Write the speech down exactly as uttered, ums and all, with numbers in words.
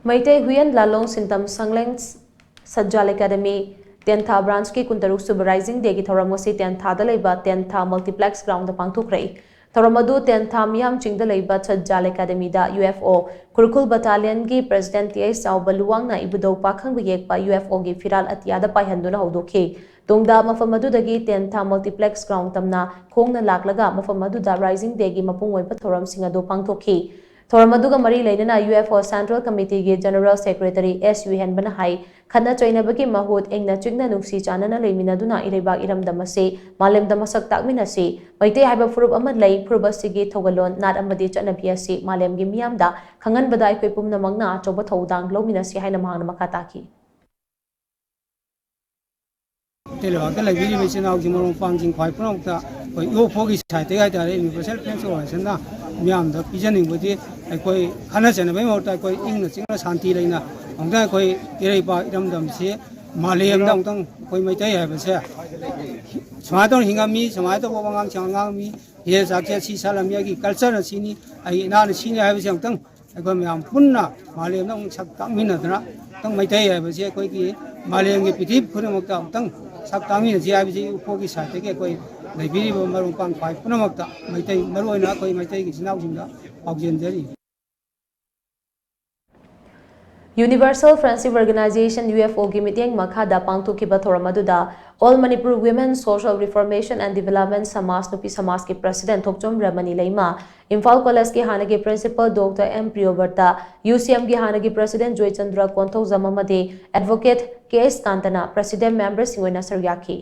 ꯃꯩꯇꯩ ꯍꯨꯏꯌꯦꯟ ꯂꯥꯂꯣꯡ ꯁꯤꯟꯇꯝ ꯁꯪꯂꯦꯟ ꯁꯠꯖꯥꯜ ꯑꯦꯀꯥꯗꯃꯤ ꯇꯦꯟꯊꯥ ꯕ꯭ꯔꯥꯟꯁꯀꯤ ꯀꯨꯟꯇꯔꯨꯛ ꯁꯨꯕ ꯔꯥꯏꯖꯤꯡ ꯗꯦꯒꯤ ꯊꯧꯔꯝ ꯑꯁꯤ ꯇꯦꯟꯊꯥꯗ ꯂꯩꯕ ꯇꯦꯟꯊꯥ ꯃꯜꯇꯤꯄ꯭ꯂꯦꯛꯁ ꯒ꯭ꯔꯥꯎꯟꯗ ꯄꯥꯡꯊꯣꯛꯈ꯭ꯔꯦ꯫ ꯊꯧꯔꯝ ꯑꯗꯨ ꯇꯦꯟꯊꯥ ꯃꯤꯌꯥꯝ ꯆꯤꯡꯗ ꯂꯩꯕ ꯁꯠꯖꯥꯜ ꯑꯦꯀꯥꯗꯃꯤꯗ ꯌꯨ ꯑꯦꯐ ꯑꯣ ꯈꯨꯔꯈꯨꯜ ꯕꯇꯥꯂꯤꯌꯟꯒꯤ ꯄ꯭ꯔꯁꯤꯗꯦꯟꯠ ꯇꯤ ꯑꯩꯆ ꯆꯥꯎꯕ ꯂꯨꯋꯥꯡꯅ ꯏꯕꯨꯙꯧ ꯄꯥꯈꯪꯕ ꯌꯦꯛꯄ ꯌꯨ ꯑꯦꯐ ꯑꯣꯒꯤ ꯐꯤꯔꯥꯜ ꯑꯇꯤꯌꯥꯗ ꯄꯥꯏꯍꯟꯗꯨꯅ ꯍꯧꯗꯣꯛꯈꯤ꯫ ꯇꯨꯡꯗ ꯃꯐꯝ ꯑꯗꯨꯗꯒꯤ ꯇꯦꯟꯊꯥ ꯃꯜꯇꯤꯄ꯭ꯂꯦꯛꯁ ꯒ꯭ꯔꯥꯎꯟ ꯇꯝꯅ ꯈꯣꯡꯅ ꯂꯥꯛꯂꯒ ꯃꯐꯝ ꯑꯗꯨꯗ ꯔꯥꯏꯖꯤꯡ ꯗꯦꯒꯤ ꯃꯄꯨꯡ ꯑꯣꯏꯕ ꯊꯧꯔꯝꯁꯤꯡ ꯑꯗꯨ ꯄꯥꯡꯊꯣꯛꯈꯤ꯫ ꯊꯧꯔꯝ ꯑꯗꯨꯒ ꯃꯔꯤ ꯂꯩꯅꯅ ꯌꯨ ꯑꯦꯐ ꯑꯣ ꯁꯦꯟꯇ꯭ꯔꯦꯜ ꯀꯃꯤꯇꯤꯒꯤ ꯖꯦꯅꯔꯦꯜ ꯁꯦꯀ꯭ꯔꯦꯇꯔꯤ ꯑꯦꯁ ꯌꯨ ꯍꯦꯟꯕꯅ ꯍꯥꯏ, ꯈꯠꯅ ꯆꯩꯅꯕꯒꯤ ꯃꯍꯨꯠ ꯏꯪꯅ ꯆꯤꯛꯅ ꯅꯨꯡꯁꯤ ꯆꯥꯟꯅꯅ ꯂꯩꯃꯤꯟꯅꯗꯨꯅ ꯏꯔꯩꯕꯥꯛ ꯏꯔꯝꯗꯝ ꯑꯁꯤ ꯃꯥꯂꯦꯝꯗ ꯃꯁꯛ ꯇꯥꯛꯃꯤꯟꯅꯁꯤ꯫ ꯃꯩꯇꯩ ꯍꯥꯏꯕ ꯐꯨꯔꯨꯞ ꯑꯃ ꯂꯩ, ꯐꯨꯔꯨꯞ ꯑꯁꯤꯒꯤ ꯊꯧꯒꯜꯂꯣꯟ, ꯅꯥꯠ ꯑꯃꯗꯤ ꯆꯠꯅꯕꯤ ꯑꯁꯤ ꯃꯥꯂꯦꯝꯒꯤ ꯃꯤꯌꯥꯝꯗ ꯈꯪꯍꯟꯕꯗ ꯑꯩꯈꯣꯏ ꯄꯨꯝꯅꯃꯛꯅ ꯑꯆꯧꯕ ꯊꯧꯗꯥꯡ ꯂꯧꯃꯤꯟꯅꯁꯤ ꯍꯥꯏꯅ ꯃꯍꯥꯛꯅ ꯃꯈꯥ ꯇꯥꯈꯤ꯫ ꯃꯩꯇꯩ ꯂꯩꯕꯥꯛꯇ ꯂꯩꯕꯤꯔꯤꯕ ꯏꯆꯤꯜ ꯏꯅꯥꯎꯁꯤꯡ, ꯃꯔꯨꯞ ꯃꯄꯥꯡꯁꯤꯡ ꯈ꯭ꯋꯥꯏ ꯄꯨꯝꯅꯃꯛꯇ ꯑꯩꯈꯣꯏ ꯏꯑꯣ ꯐꯣꯔꯒꯤ ꯁꯥꯏꯠꯇꯒꯤ ꯍꯥꯏꯇꯥꯔꯦ, ꯌꯨꯅꯤꯚꯔꯁꯦꯜ ꯐ꯭ꯔꯦꯟꯁ ꯑꯣꯔꯒꯅꯥꯏꯖꯦꯁꯟꯅ ꯃꯤꯌꯥꯝꯗ ꯄꯤꯖꯅꯤꯡꯕꯗꯤ, ꯑꯩꯈꯣꯏ ꯈꯠꯅ ꯆꯩꯅꯕꯒꯤ ꯃꯍꯨꯠꯇ ꯑꯩꯈꯣꯏ ꯏꯪꯅ ꯆꯤꯛꯅ ꯁꯥꯟꯇꯤ ꯂꯩꯅ ꯑꯃꯨꯛꯇꯪ ꯑꯩꯈꯣꯏ ꯏꯔꯩꯄꯥꯛ ꯏꯔꯝꯗꯝꯁꯤ ꯃꯥꯂꯦꯝꯗ ꯑꯃꯨꯛꯇꯪ ꯑꯩꯈꯣꯏ ꯃꯩꯇꯩ ꯍꯥꯏꯕꯁꯦ ꯁꯨꯃꯥꯏꯅ ꯇꯧꯅ ꯍꯤꯡꯉꯝꯃꯤ, ꯁꯨꯃꯥꯏꯅ ꯇꯧꯕ ꯋꯥꯉꯥꯡ ꯁꯉꯥꯡ ꯉꯥꯡꯉꯝꯃꯤ, ꯐꯤꯖꯦꯠ ꯆꯥꯛꯆꯦꯠ ꯁꯤ ꯁꯥꯟꯅꯃꯤ, ꯑꯩꯒꯤ ꯀꯜꯆꯔꯅ ꯁꯤꯅꯤ, ꯑꯩꯒꯤ ꯏꯅꯥꯠꯅ ꯁꯤꯅꯤ ꯍꯥꯏꯕꯁꯦ ꯑꯃꯨꯛꯇꯪ ꯑꯩꯈꯣꯏ ꯃꯌꯥꯝ ꯄꯨꯟꯅ ꯃꯥꯂꯦꯝꯗ ꯑꯃꯨꯛ ꯁꯛ ꯇꯥꯛꯃꯤꯟꯅꯗꯅ ꯑꯃꯨꯛꯇꯪ ꯃꯩꯇꯩ ꯍꯥꯏꯕꯁꯤ ꯑꯩꯈꯣꯏꯒꯤ ꯃꯥꯂꯦꯝꯒꯤ ꯄ꯭ꯔꯤꯊꯤꯕꯤ ꯈꯨꯗꯤꯡꯃꯛꯇ ꯑꯃꯨꯛꯇꯪ ꯁꯛ ꯇꯥꯛꯃꯤꯟꯅꯁꯤ ꯍꯥꯏꯕꯁꯤ ꯎꯈꯣꯒꯤ ꯁꯥꯏꯠꯇꯒꯤ ꯑꯩꯈꯣꯏ ꯂꯩꯕꯤꯔꯤꯕ ꯃꯔꯨꯞ ꯃꯄꯥꯡ ꯈ꯭ꯋꯥꯏ ꯄꯨꯝꯅꯃꯛꯇ ꯃꯩꯇꯩ, ꯃꯔꯨꯑꯣꯏꯅ ꯑꯩꯈꯣꯏ ꯃꯩꯇꯩꯒꯤ ꯏꯆꯤꯟ ꯏꯅꯥꯎꯁꯤꯡꯗ ꯄꯥꯎꯖꯦꯟꯖꯔꯤ꯫ Universal Friendship Organization, U F ꯑꯣꯒꯤ ꯃꯤꯠꯌꯦꯡ ꯃꯈꯥꯗ ꯄꯥꯡꯊꯣꯛꯈꯤꯕ ꯊꯧꯔꯝ ꯑꯗꯨꯗ All Manipur Women Social Reformation and Development ꯁꯃꯥꯖ ꯅꯨꯄꯤ ꯁꯃꯥꯖꯀꯤ ꯄ꯭ꯔꯁꯤꯗꯦꯟꯠ ꯊꯣꯛꯆꯣꯝ ꯔꯃꯅꯤ ꯂꯩꯃ, ꯏꯝꯐꯥꯜ ꯀꯣꯂꯦꯖꯀꯤ ꯍꯥꯟꯅꯒꯤ ꯄ꯭ꯔꯤꯟꯁꯤꯄꯜ ꯗꯣꯛꯇꯔ ꯑꯦꯝ ꯄ꯭ꯔꯤꯌꯣꯕꯔꯇ, ꯌꯨ ꯁꯤ ꯑꯦꯝꯒꯤ ꯍꯥꯟꯅꯒꯤ ꯄ꯭ꯔꯁꯤꯗꯦꯟꯠ ꯖꯣꯏꯆꯟꯗ꯭ꯔ ꯀꯣꯟꯊꯧꯖꯝ ꯑꯃꯗꯤ ꯑꯦꯗꯚꯣꯀꯦꯠ ꯀꯦ ꯑꯦꯁ ꯀꯥꯟꯇꯅ ꯄ꯭ꯔꯁꯤꯗꯦꯟꯠ ꯃꯦꯝꯕꯔꯁꯤꯡ ꯑꯣꯏꯅ ꯁꯔꯨꯛ ꯌꯥꯈꯤ꯫